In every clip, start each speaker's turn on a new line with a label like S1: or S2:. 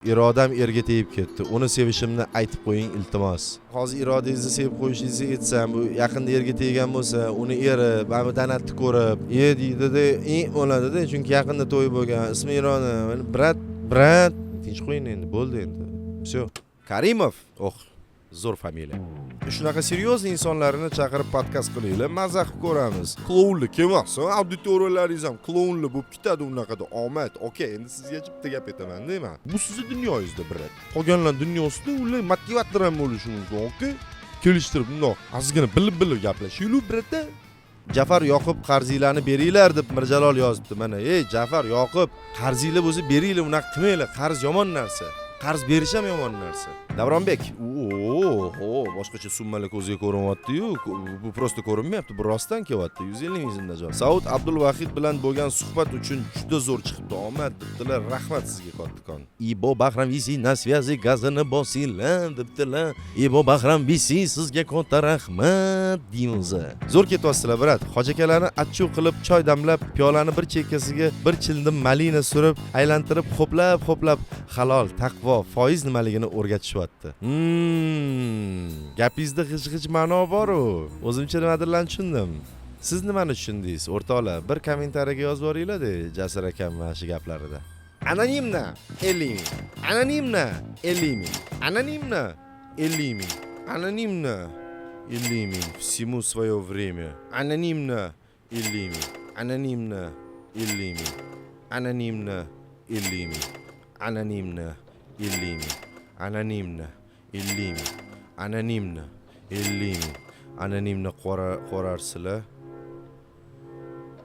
S1: Irodam erga tegib ketdi. Uni sevishimni aytib qo'ying, iltimos. Hozir irodangizni sevib qo'yishingizni aytsam, bu yaqinda erga teggan bo'lsa, uni eri mana bu donatni ko'rib, "E" deydida, "I" bo'ladida, chunki yaqinda to'y bo'lgan. Ismi Iroda. Брат, брат, tinch qo'ying endi, bo'ldi endi. Всё. Karimov. Oh, zo'r familiya. Shunaqa серьезный insonlarni chaqirib podkast qilinglar, maza qilib ko'ramiz. Klounli kelmasin, auditoriyalaringiz ham klounli bo'lib ketadi unaqada. Omad. Okey, endi sizga bitta gap aytaman deyman. Bu sizni dunyoyingizda, брат. Qolganlar dunyosida ular motivator ham bo'lishi mumkin, okey? Kelishtirib, bundoq ozgina bilib-bilib gaplashaylik, брат. Jafar Yoqub, qarzinglarni beringlar, deb Mirjalol yozibdi mana. Ey Jafar Yoqub, qarzinglar bo'lsa beringlar, unaqa qilmanglar. Qarz yomon narsa. Qarz berish ham yomon narsa. Davronbek, o, boshqacha summalar ko'zga ko'rinyapti-yu, bu просто ko'rinmayapti, bu rostdan kelyapti. 150 ming so'mdan. Saud Abdulvahid bilan bo'lgan suhbat uchun juda zo'r chiqibdi, omad, debdilar. Rahmat sizga kattakon. Ibo Bahram Visi на связи, gazini bosinglar, debdilar. Ibo Bahram Visi, sizga katta rahmat deymiz. Zo'r ketyapsizlar, брат. Hoji akalarni achchuq qilib choy damlab, piyolani bir chekkasiga bir childim malina surib, aylantirib, ho'plab ho'plab halol, taqvo, foiz nimaligini o'rgatishyapti. Gapingizda g'ij-g'ij ma'no bor-u. O'zimcha nimadirlarni tushundim. Siz nimani tushundingiz, o'rtoqlar? Bir kommentariyaga yozib yuboringlar-da Jasur akam mana shu gaplarida. Анонимно 50 ming. Анонимно 50 ming. Анонимно 50 ming. Анонимно 50 ming. Всему свое время. Анонимно 50 ming. Анонимно 50 ming. Анонимно 50 ming. Анонимно 50 ming. Анонимно 50 ming. Анонимно 50 ming. Анонимно qo'rarsizlar.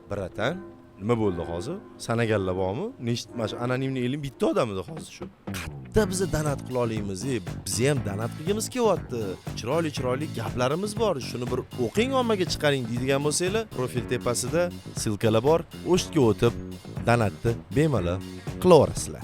S1: Братан, nima bo'ldi hozir? Sanaganlar bormi? Nechta mana shu анонимный 50 bitta odam edi hozir shu. Qayerda biza donat qila olamiz? E, biza ham donat qilgimiz kelyapti. Chiroyli chiroyli gaplarimiz bor. Shuni bir o'qing, ommaga chiqaring deydigan bo'lsanglar, profil tepasida ссылка lar bor. O'sha yerga o'tib donatni bemalol qilaverasizlar.